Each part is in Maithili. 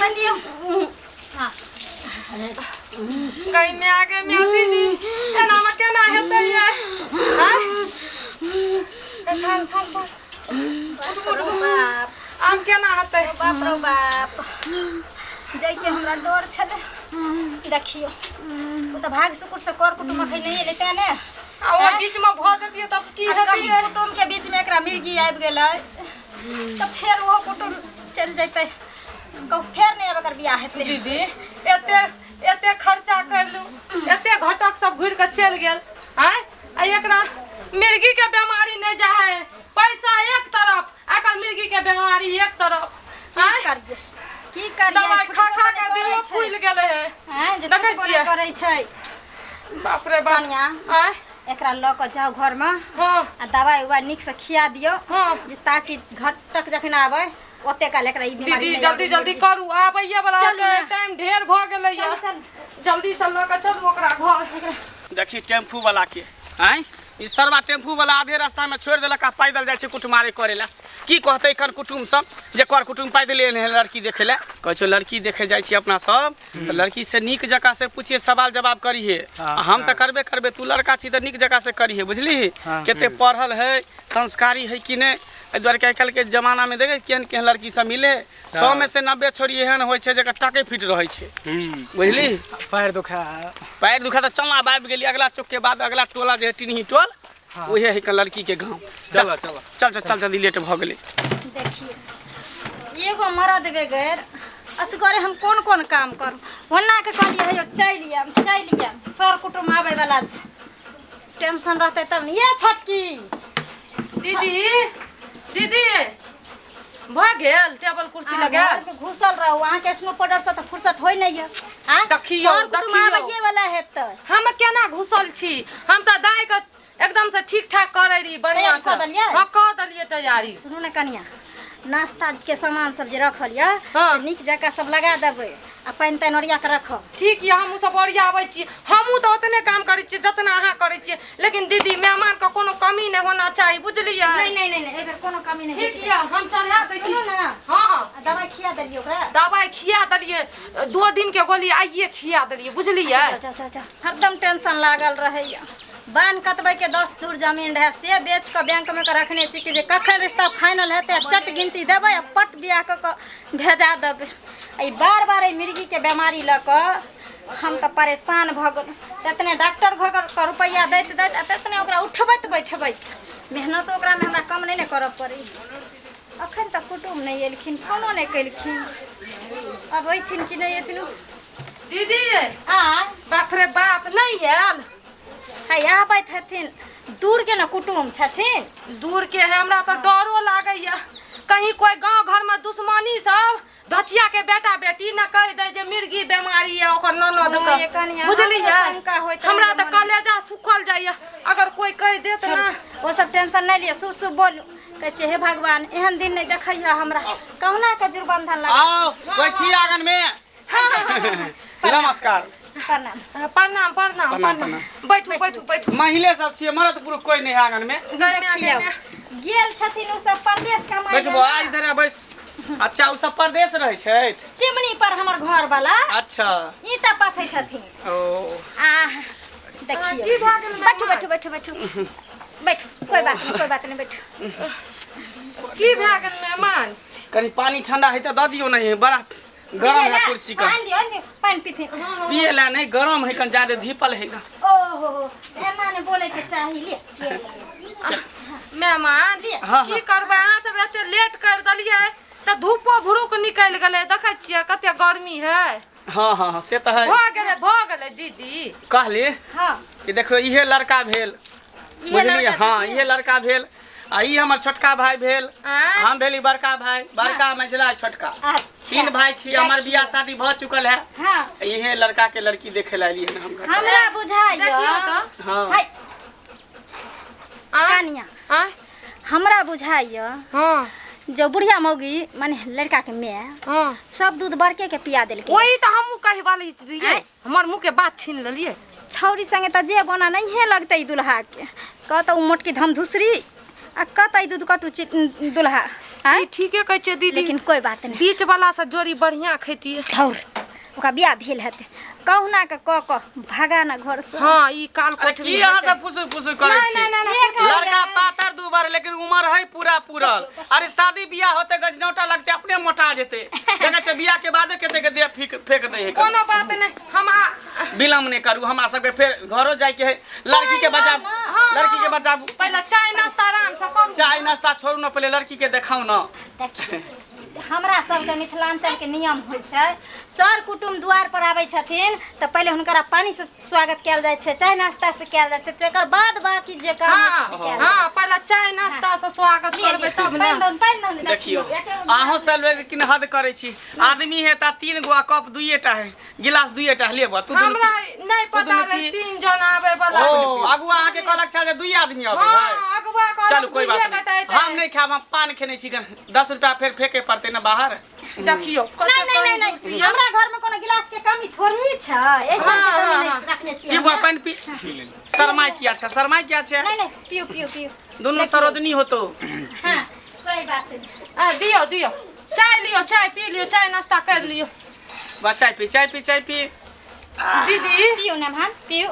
पानि दियौ। हाँ। गई में आगे में दीदी, एना में केना हेतै ये? आँय? ए, शांत शांत शांत। बाप रौ बाप। आब केना हेतै? बाप रौ बाप, जाइके हमरा डर छलै। देखियौ, ओ तऽ भाग सुकुर से कर कुटुम अखन नहि एलै तेँ ने। आ ओ बीच में भऽ जतियै तब की आ कहीं हेतियै? कुटुम के बीच में एकरा मिर्गी आबि गेलै तऽ फेर ओहो कुटुम चलि जेतै, कहू फेर नहि आब एकर बियाह हेतै। दीदी, एते एते खर्चा करलू, एते घटक सब घुरि कऽ चलि गेल, आँय, आ एकरा मिर्गी के बीमारी नहि जाइ है। पैसा एक तरफ, एकर मिर्गी के बीमारी एक तरफ। की आँय? करियै, की करियै? दवाइ खा खा के छुटबो नहि देहो करै छै। फूलि गेलै है। आँय, जे देखै छुटबो नहि छियै? करै छै। बाप रे बाप। कनिया, आँय? एकरा लऽ कऽ जाउ घरमे। हँ। आ दवाइ उवाइ नीकसँ खिया दियौ। हँ। जे ताकि घटक जखन आबै ओते काल एकरा ई बीमारी दीदी, नहि जल्दी आबै। जल्दी करू, आबैये वाला चलू ने। टाइम ढेर भऽ गेलै। चलू, चलू। जल्दी से लऽ कऽ चलू ओकरा घर। देखी टेम्पू वाला के, आँय, ई सरवा टेम्पू वाला आधे रास्ता में छोड़ि देलक आ पैदल जाइ छै कुटुमारी करे ला। की कहतै एखन कुटुम सब जे कर कुटुम पैदले एहन एहन लड़की देखे ला? कहै छौ लड़की देखे जाइ छी अपना सब तऽ लड़की से नीक जकाँ से पूछिए, सवाल जवाब करिहे। आ हम तऽ करबे करबे, तू लड़का छी तऽ नीक जकाँ से करिहे, बुझलिही? कते पढ़ल है, संस्कारी है कि नहि। एहि दुआरे कि आइ काल्हिके जमानामे देखै केहन केहन लड़की सब मिले, 100 में से 90 छोरी एहन होइ छै जकर टाके फिट रहै छै, बुझली? पैर दुखा। पैर दुखा तऽ चलना, आबि गेली अगला चौक के बाद अगला टोला जे है टिनही टोल, उहे है लड़की के गाँव। चल चल चल चल चल, जल्दी, लेट भऽ गेलै। देखिए, एगो मरद बगैर असगरे हम कोन कोन काम करू? ओना के कहलियै, हेयौ चलि आयब, चलि आयब, सर कुटुम आबै वाला छै, टेंशन रहतै तब ने। ये छोटकी। दीदी, दीदी, भऽ गेल टेबल कुर्सी अहाँ लगायल? घर में घुसल रहू, अहाँके स्नो पाउडर से तऽ फुर्सत होइ नहि यऽ। आँय? देखियौ, कर कुटुम देखियौ। आबैये वाला हेतै। हम केना घुसल छी? हम तऽ दाइ के एकदम से ठीक ठाक करै रही बढ़िआँ तैयारी कऽ से। देलियै? हँ, कऽ देलियै तैयारी। सुनू ने कनिया, नाश्ता के सामान सब जे रखल यऽ हँ। से नीक जकाँ सब लगा देबै आ पानि तानि ओरिया कऽ रखब। ठीक यऽ, हमहूँ सब ओरियाबै छी। हमहूँ तऽ ओतने काम करै छियै जतना अहाँ करै छियै, लेकिन दीदी, मेहमानके कोनो कमी नहि होना चाही, बुझलियै? नहि नहि नहि नहि, एहि बेर कोनो कमी नहि ठीक होइके यऽ, हम चढ़ा दै छी। सुनू ने। हँ। आ दवाइ खिया देलियै ओकरा? दवाइ खिया देलियै, 2 दिन के गोली आइए खिया देलियै, बुझलियै? अच्छा अच्छा अच्छा। हरदम टेंशन लागल रहैया। बान्ह कतबैके 10 धूर जमीन रहै, से बेच कऽ बैंकमे कऽ रखने छी कि जे कखन रिश्ता फाइनल हेतै आ चट गिनती देबै आ पट बियाह कऽ कऽ भेजा देबै। आ ई बार बार एहि मिर्गीके बेमारी लऽ कऽ हम तऽ परेशान भऽ गेलहुँ। ततने डॉक्टर घर के रुपैआ दैत दैत आ ततने ओकरा उठबैत बैठबैत मेहनतो ओकरामे हमरा कम नहि ने करऽ पड़ै। अखन तक कुटुम्ब नहि एलखिन, फोनो नहि केलखिन। अब अयथिन कि नहि अयथिन? दीदी। आ। बाप रे बाप, नहि आयल? है, आबैत हेथिन, दूर के ने कुटुम्ब छथिन। दूर के है, हमरा तऽ डरो लागैया, कहीं कोई गांव घर में दुश्मनी सब धचिया के बेटा बेटी न कहि दे जे मिर्गी बीमारी है ओकर ननद हँ, ये के। कनिया, बुझलियै? हमरो शंका होइत हमरा रहैए तऽ मन। कलेजा सुखल जाइया अगर कोई कहि देत ना। ओ सब टेंशन नहि लिअ, शुभ शुभ बोलू। कहै छियै, हे भगवान, एहन दिन नहि देखैया हमरा, कहुना के जुड़बंधन लगा। आओ, कोइ छी आंगन में? नमस्कार। प्रणाम। प्रणाम, प्रणाम। प्रणाम। प्रणाम, बैठू बैठू बैठू। महिले सब छियै, मरद पुरुष कोइ नहि है आंगन में? गरमे आ देखियौ, गरमे। गेल छथिन ओ सब परदेश कमाइ बैठ लए बौआ, ने। इधर आ, बैस। अच्छा, ओ सब परदेश रहै छथि? चिमनी पर हमर घर वाला अच्छा। ईंटा पाथै छथिन। ओ। आ देखियौ। की भऽ गेल? बैठू बैठू बैठू बैठू बैठू, कोई बात नहीं, कोई बात नहीं, बैठू। की भए गेल मेहमान? कनि पानी ठंडा है तऽ दऽ दियौ। नहीं, बड़ा गरम है कुर्सी का। पानि दियौ, आनि दियौ, पानि पीथिन। पिए ला नहीं, गरम है, कनि ज्यादा धीपल है ना। ओहो, एना नहि बोले के चाही। ले ले, ले। मेहमान, हाँ, की करबै, अहाँ सब एते लेट कर देलियै तऽ धूपो भुरुक निकलि गेलै। देखै छियै कते गर्मी है। हाँ हाँ हाँ, से तऽ है। भऽ गेलै, भऽ गेलै दीदी। कहली हाँ। कि देखियौ, इहे लड़का भेल। इहे बुझलियै? लड़का हाँ। छथिन? इहे लड़का भेल आ ई हमर छोटका भाई भेल। आँय? हम भेली बड़का भाई, बड़का, मझिला, छोटका। अच्छा। तीन भाई छी। हमर बियाह शादी भऽ चुकल है। इहे लड़का के लड़की देखे ला एलियै हन हम घर। हमरा बुझाइया देखियौ तऽ। हाँ। हाय। आँय? कनिया। आँय? हमरा बुझाइया जो बुढ़िया मौगी, माने लड़का के माय, सब दूध बड़के के पिया देलकै। वही तऽ हमहूँ कहे वाली रहियै। आँय? हमर मुँह के बात छीन लेलियै। छौरी संगे तऽ जे बना नहिए लगतै दुल्हा के। कहतौ ओ मोटकी धमधुसरी आ कहतै दूध कटु दुल्हा। आँय? ई ठीके कहै छियै दीदी। लेकिन कोई बात नहीं। बीच वाला से जोड़ी बढ़िया खैतियै। धौर, ओकरा बियाह भेल हेतै, कहुना के कऽ कऽ भगा ना घर से। हाँ, ई काल अरे कोठरी की अहाँ हेतै। सब फुसु फुसु करै नहीं छी? नहीं नहीं नहीं। लड़का पातर दुबर, लेकिन उमर है पूरा पूरल। अरे शादी बियाह होते गजनौटा लगते अपने मोटा जेते। देखै छै बियाह के बादे कते के देह फेंक फेंक दै है। कोनो बात नहीं, हम विलम्ब नहीं करू, हमरा सबके फेर घरो जाय के है। लड़की के बचाबू, हाँ, लड़की के बचाबू। पहले चाय नाश्ता आराम से करू। चाय नाश्ता छोड़ू ना, पहले लड़की के देखाउ ना। देखियौ, हमरा सबके मिथिलांचल के नियम होइ छै, सर कुटुम्ब द्वार पर आबै छथिन तऽ पहिले हुनकरा पानी से स्वागत कयल जाइ छै, चाय नाश्ता से कयल जाइ छै, तकर बाद बाकी जे काम होइ छै हाँ से कयल। हाँ, पहले चाय नाश्ता से स्वागत करबै तब पानि ना। दौन, पानि दौन। देखियौ, अहूँ सब लेकिन हद करै छी। आदमी है तऽ 3 गो आ कप दुइएटा है, गिलास दुइएटा है। लेबऽ तू दुनू? हमरा नहीं तू पता दुनू रहे पी। 3 जन आबै वाला। ओ अगुआ अहाँके कहलक छल जे 2 आदमी अबै है। हाँ, अगुआ कहलक चलू कोई बात दुइए नहीं, गोटा एतै। हम नहीं खायब, हम पान खेने छी। 10 रुपया फेर फेंके पड़तै ना बाहर। देखियौ नहीं नहीं नहीं नहीं, हमरा घर में कोनो गिलास के कमी थोड़ी छै, ऐसन के कमी हाँ, नहीं हाँ। रखने छियै। की बुआ हमरा। पानि पी? शरमाय किया छै, शरमाय किया छै? नहीं नहीं, पियू पियू पियू। दुनू सरोजनी होतो। हाँ, कोई बात नहीं। आ, दियौ दियौ, चाय लियौ, चाय पी लियौ, चाय नाश्ता कर लियौ। बा चाय पी, चाय पी, चाय पी। दीदी पियू ना भान, पियू।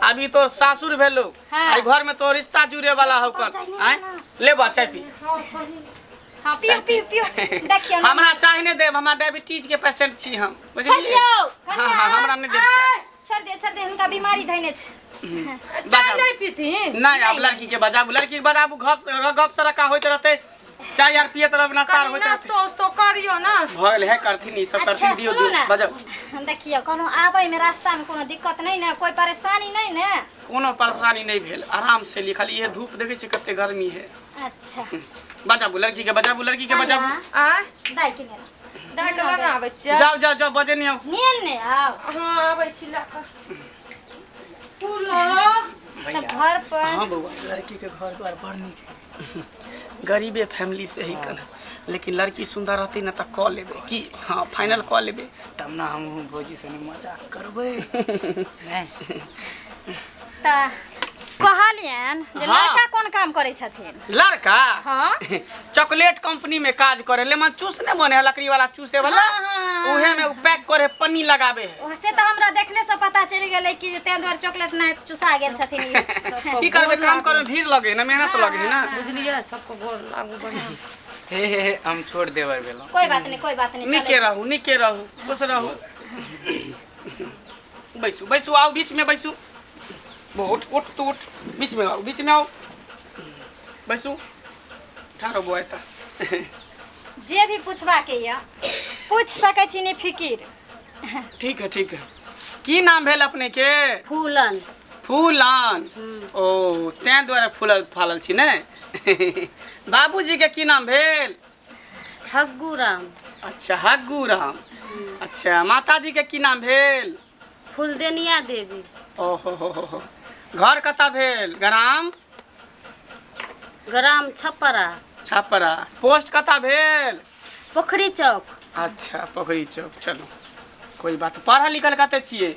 अभी तो सासुर भेलो। हाँ। आई घर में तो रिश्ता जुड़े वाला हो कल। आय ले बा चाय पी। हाँ, पियू पियू पियू। देखियौ ना। हमरा चाय नहीं देब, हमरा डायबिटीज के पेशेंट छी हम, बुझलियै? छोड़ियौ। हाँ हाँ, हमरा नहीं देब चाय। छोड़ दे, छोड़ दे, हुनका बीमारी धैने छै। चाय बजाबू। नहीं पीथिन? नहीं, अब लड़की के बजाबू, लड़की के बजाबू। गप गप सरका होइत रहतै, चाय आर पियत रहब, नाश्ता आर कनी होइत रहतै। नाश्तो उस्तो करियौ ना। भऽ गेल है, करथिन ई सब अच्छा करथिन। दियौ सुनू दियौ ना। बजाउ। देखियौ, कोनो आबै में रास्ता में कोनो दिक्कत नहीं ने, कोई परेशानी नहीं ने? कोनो परेशानी नहीं भेल, आराम से लिखल। इहे धूप देखै छी कते गर्मी है। अच्छा बजाबू लड़की के, बजाबू लड़की के, बजाबू। आय दाइ के नेना। दाइ के लना आबै छियै। जाओ जाओ जाओ, बजे नहीं आओ। नेन ने आउ। हाँ, आबै छी लऽ कऽ। फूलो तऽ घर पर। हाँ बउआ, लड़की के घर द्वार बड़ नीक है, गरीबे फैमिली से ही कन, लेकिन लड़की सुंदर रहती ना तऽ कऽ लेबै की। हाँ, फाइनल कऽ लेबै। तब ना हमहूँ भौजी सने मजाक करबै नहि। तऽ कहलियनि जे हाँ। लड़का कोन काम करै छथिन? लड़का? हाँ। चॉकलेट कंपनी में काज करे, लेमन चूस नहीं बने है, लकड़ी वाला चूसे वाला। हाँ, हाँ, हाँ। उहे में उ पैक करे, पन्नी लगावे है। ओ, से तऽ हमरा देखले से पता चलि गेलै कि जे ताहि दुआरे चॉकलेट नहि चुसा गेल छथिन ई। की करबै, काम करे में भीड़ लगे ना, मेहनत लगे है ना। बुझलियै, सबको गोर लागू बढ़िआँ। हे हे हे, हम छोड़ देवर भेलहुँ। कोई बात नहीं, कोई बात नहीं। नीके रहू, नीके रहू, खुश रहू। बैसू बैसू, आओ बीच में बैसू। वो उठ उठ, तू उठ, बीच में आओ, बीच में आओ, बैसू, ठारो बुआ एतऽ। जे भी पूछबाके यऽ पूछ सकै छी, नहीं फिकिर। ठीक है, ठीक है। की नाम भेल अपने के? फूलन। फूलन। ओ तें दुआरे फूलल फालल छी ने। बाबूजी के की नाम भेल? हग्गू राम। अच्छा, हग्गू राम। अच्छा, माताजी के की नाम भेल? फूलदेनिया देवी। ओहो हो हो हो। घर कतऽ भेल? ग्राम? ग्राम छपरा। छपरा। पोस्ट कतऽ भेल? पोखरी चौक। अच्छा, पोखरी चौक। चलू कोई बात। पढ़ल लिखल कते छियै?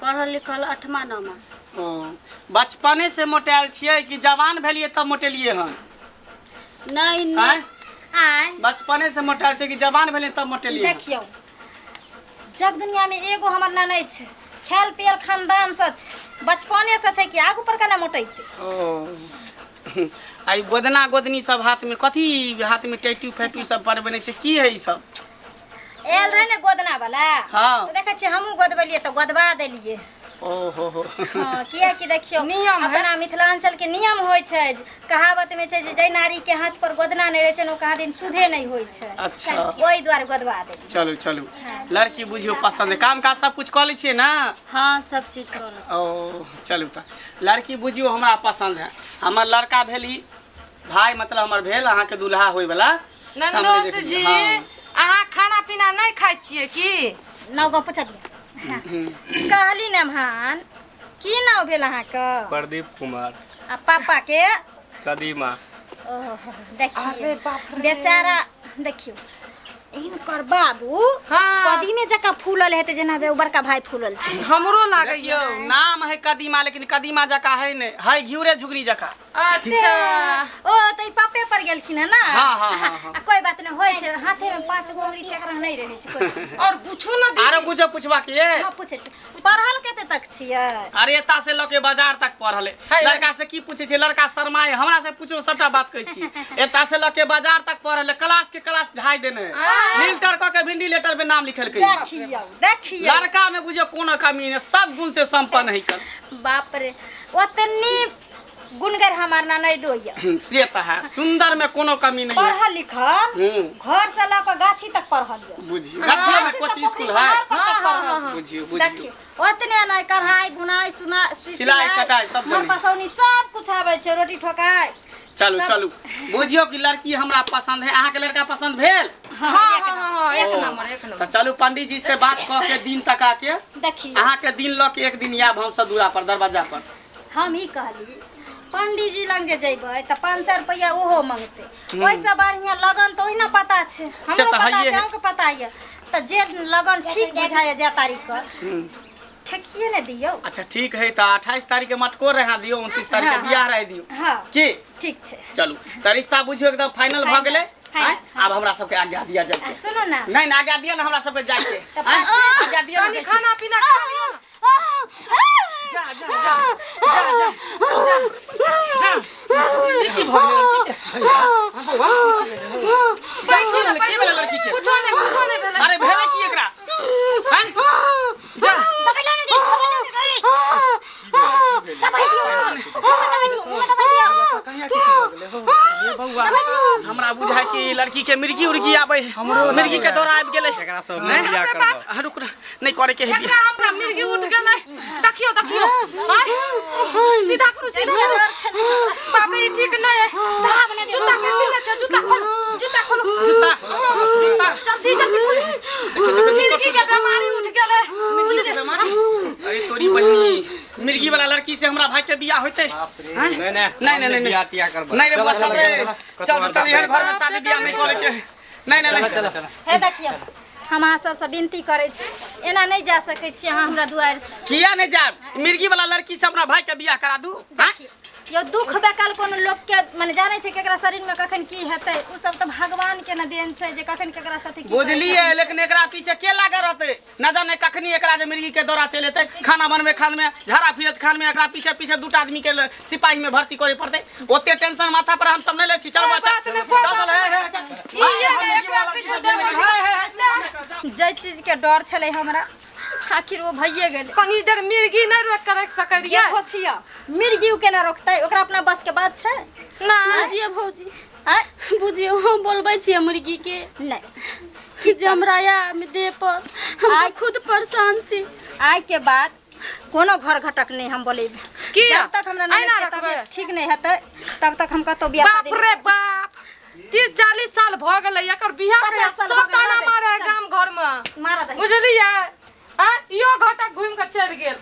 पढ़ल लिखल 8वां 9वां। ओ बचपने से मोटायल छियै कि जवान भेलियै तब मोटेलियै हन? नहीं आँय? नहीं। आँय? बचपने से मोटायल छै कि जवान भेलियै तब मोटेलियै हन? देखियौ, जग दुनिया में एगो हमर ननैद छै, खायल पियल खानदान से छै, बचपने से छै कि आगू पर केना मोटेतै। ओ आ ई गोदना गोदनी सब हाथ में कथी, हाथ में टैटू फैटू सब पर बनै छै, की है ई सब? आयल रहे ने गोदना वाला। हाँ। तऽ देखै छियै हमहूँ गोदबेलियै तऽ गोदबा देलियै। ओ हो हो। हाँ, कियाकि देखियौ नियम है। अपना मिथिलांचल के नियम होइ छै, कहावत में छै जे जाहि नारी के हाथ पर गोदना नहि रहै छै ने, ओ कहाँ दिन सुधे नहि होइ छै। अच्छा। ओहि दुआरे गोदबा देलियै। चलू चलू, लड़की बुझियौ पसंद है। काम काज सब कुछ कऽ लै छियै ना? हाँ, सब चीज करै छी। ओ चलू तऽ लड़की बुझियौ हमरा पसंद है। हमर लड़का भेल ई भाई, मतलब हमर भेल अहाँके दूल्हा होय वाला। सामने नंदोस देख लियौ। जी। हाँ। अहाँ खाना पीना नहीं खाइ छियै की? नौ गो पूछलियै। कहली ने भान, की नाम भेल अहाँके? प्रदीप कुमार। आ पापा के? सदीमा। ओहो, देखियौ अरे बाप रे। बेचारा, देखियौ हिनकर बाबू हाँ। कदीमे जकाँ फूलल हेतै जेना बे बड़का भाई फूलल छै। हमरो लागैया। देखियौ नाम है कदीमा लेकिन कदीमा जकाँ है नहि, है घिउरे झुगनी जकाँ। अच्छा ओ तऽ ई पापे पर गेलखिन है ना। हाँ, हाँ, हाँ, हाँ। आ कोई बात नहीं होइ छै, हाथे में 5 गो अंगुरी छै एकरा नहीं रहै छै कोई बात। और पूछू ना दीदी। आरो कुछो पूछबाक ये? हाँ पूछै छी पढ़ल कते तक छियै? अरे एता से लऽ के बाजार तक पढ़ल है। है। लड़का से की पूछै छै, लड़का शर्माए, हमरा से पूछो सबटा बात कहै छी। एता से लऽ के बाजार तक पढ़ल है, क्लास के क्लास ढाई देने है, नीलटर कऽ के वेंटिलेटर पे नाम लिखलकै। देखियौ देखियौ लड़का में बुझियौ कोनो कमी नहि, सब गुण से संपन्न है कल। बाप रे ओतनी गुणगर हमार ना नहीं दो ये। से तऽ है, सुंदर में कोनो कमी नहीं है। पढ़ल लिखल घर से लऽ कऽ गाछी तक पढ़ल ये। बुझियौ गाछिए में कोचिंग स्कूल है। बाहर पर तक पढ़ल छै। बुझियौ बुझियौ देखियौ ओतने नहि कढ़ाई बुनाई सुना सिलाई कटाई सब मर जानै। पसौनी सब कुछ आबै छै, रोटी ठोकाई। चलू चलू बुझियौ कि लड़की हमरा पसंद है, अहाँके लड़का पसंद भेल? हाँ हाँ हाँ हाँ एक नंबर एक तऽ नंबर। चलू पंडित जी से बात कऽ के दिन तका के देखियौ अहाँके दिन लऽ के एक दिन आयब हमसब दूरा पर दरवाजा पर। हम ई कहली पंडित जी लग जे जइबै तऽ 500 रुपैआ ओहो मंगतै, ओहिसँ बढ़िआँ लगन तऽ ओहिना पता छै, हमरो तऽ पता हइए छै है। अहूँके पता यऽ, तऽ जे लगन ठीक बुझाइए जाय तारीख के ठेकिए ने दियौ। अच्छा ठीक है, तऽ 28 तारीख के मटकोर रहा दियौ, 29 तारीख के हाँ, बियाह रह दियौ। हाँ की ठीक छै। चलू तऽ रिश्ता बुझियौ एकदम फाइनल भऽ गेलै। फाइनल, आब हमरा सबके आज्ञा दिया जाए। सुनू ना। नहीं ना आज्ञा दिया ना हमरा सबके जाइके। तऽ आज्ञा दिया ना कनी जाइके। खाना पीना खा लिअ। जा जा जा जा जा जा जा। ई की भऽ गेलै लड़की के? हाँ, बौआ। जा, की भेलै? की भेलै लड़की के? कुछो नहीं कुछो नहीं भेलै। अरे भेलै की एकरा? हैं? जा। कनिया की भऽ गेलै हो? हे बौआ, हमरा बुझाय कि ई लड़की के मिर्गी उर्गी आबै है, मिर्गी के दौरा आबि गेलै। एकरा सब नहीं? बियाह करब। हाँ, रुक ना, नहीं करे के है एकरा हमरा मिर्गी उठ गेलै। देखियौ देखियौ आय, सीधा करू सीधा करू। बाप रे ई ठीक नहीं है। जूता के मिले छै, जूता खोलू जूता खोलू जूता जूता जल्दी जल्दी खोलू। मिर्गी के बीमारी उठ गेलै। मिर्गी के बीमारी? अरे तोरी बहिनी, मिर्गी वाला लड़की से हमरा भाई के बियाह होते? नहीं नहीं नहीं नहीं नहीं बियाह तियाह करब। नहीं रे बौआ, चल रे, कतौ चल और चल, एहन घर में बाप शादी बियाह नहीं करे के। नहीं नहीं नहीं चल हे देखियौ हम अहाँ सबसँ विनती करै छी, एना नहि जा सकै छी अहाँ हमरा दुआरि से। किया नहीं जाब? मिर्गी वाला लड़की से अपना भाई के बियाह करा दू। हाँ? देखियौ यौ दुख बेकाल कोनो लोक के माने जानै छै केकरा शरीर में कखन की हेतै, उ सब तऽ भगवान के ने देन छै जे कखन केकरा साथे की बुझलियै, लेकिन एकरा पीछे के लागल रहतै? न जाने कखनी एकरा जे मिर्गी के दौरा चलि एतै, खाना बनबै खान में, झाड़ा फिरत खान में, एकरा पीछे पीछे 2 आदमी के सिपाही में भर्ती करे पड़तै। ओते टेंशन माथा पर हम सब नहीं लै छी। चल बौआ, चल बात नहि, कोइ चल, बात चल, हे, हे, चल। ई ये हम ने, मिर्गी एकरा वाला पीछे लड़की से देबै। हे, हे, हे। जाहि चीज के डर छलै हमरा आखिर ओ भइए गेलै। कनी देर मिर्गी नहीं रोक के रख सकै रहियै। देखो छियै मिर्गी उ केना रोकतै, ओकरा अपना बस के बात छै ना बुझियौ भौजी, आँय? बुझियौ हम बोलबै छियै मुर्गी के नहीं कि जे हमरा आया देह पर, हम तऽ खुद परेशान छी। आइ के बाद कोनो घर घटक नहीं हम बोलेबै। किया? जब तक हमरा एना ननद के रखबै? तबियत ठीक नहीं हेतै तब तक हम कतौ बियाह बाप शादी रे बाप 30-40 साल भऽ गेलै एकर बियाह के, 50 साल सब भऽ गेलै, ताना मारे है चल। गाम घर में मारा दही। बुझलियै? आँ इहो घटक घुमि कऽ चलि गेल।